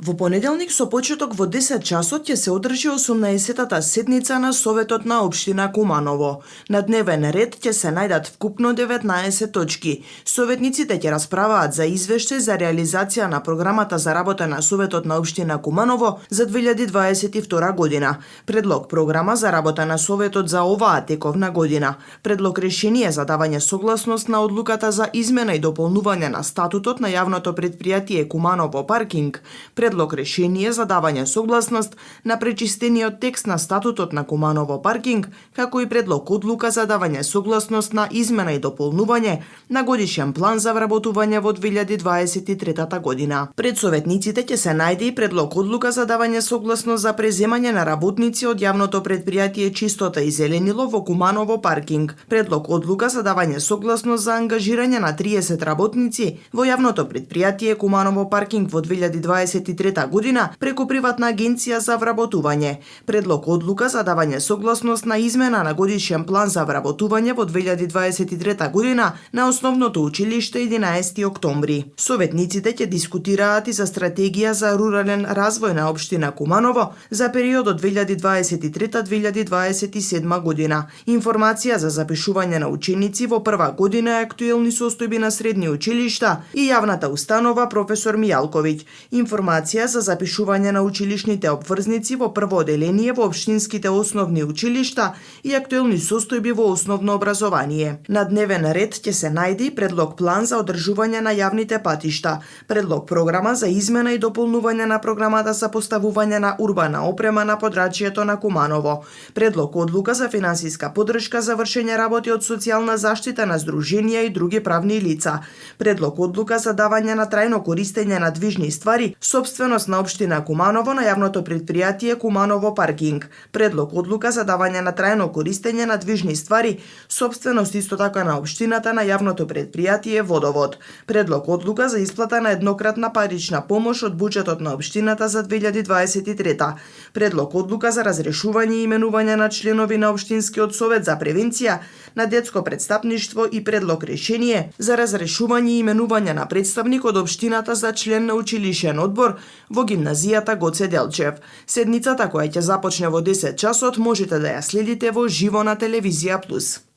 Во понеделник со почеток во 10 часот ќе се одржи 18-тата седница на Советот на општина Куманово. На дневен ред ќе се најдат вкупно 19 точки. Советниците ќе расправаат за извештај за реализација на програмата за работа на Советот на општина Куманово за 2022 година, предлог програма за работа на Советот за оваа тековна година, предлог решение за давање согласност на одлуката за измена и дополнување на статутот на јавното претпријатие Куманово паркинг, предлог решение за давање согласност на пречистениот текст на статутот на Куманово паркинг, како и предлог одлука за давање согласност на измена и дополнување на годишен план за вработување во 2023 година. Пред советниците ќе се најде и предлог одлука за давање согласност за преземање на работници од јавното претпријатие Чистота и зеленило во Куманово паркинг, предлог одлука за давање согласност за ангажирање на 30 работници во јавното претпријатие Куманово паркинг во 2023 година преку приватна агенција за вработување, предлог одлука за давање согласност на измена на годишен план за вработување во 2023 година на Основното училиште 11 октомври. Советниците ќе дискутираат и за стратегија за рурален развој на општина Куманово за периодот 2023-2027 година. Информација за запишување на ученици во прва година и актуелни состојби на средни училишта и јавната установа професор Мијалковиќ. Информација за запишување на училишните обврзници во прво оделение во општинските основни училишта и актуелни состојби во основно образование. На дневен ред ќе се најде и предлог план за одржување на јавните патишта, предлог програма за измена и дополнување на програмата за поставување на урбана опрема на подрачјето на Куманово, предлог одлука за финансиска поддршка за вршење работи од социјална заштита на здруженија и други правни лица, предлог одлука за давање на трајно користење на движни ствари, собственост на општина Куманово на јавното претпријатие Куманово паркинг, предлог одлука за давање на трајно користење на движни ствари, собственост исто така на општината на јавното претпријатие Водовод, предлог одлука за исплата на еднократна парична помош од буџетот на општината за 2023, предлог одлука за разрешување и именување на членови на општинскиот совет за превенција на детско представништво и предлог решение за разрешување и именување на представник од општината за член на училишен одбор во гимназијата Гоце Делчев. Седницата која ќе започне во 10 часот можете да ја следите во живо на Телевизија Плюс.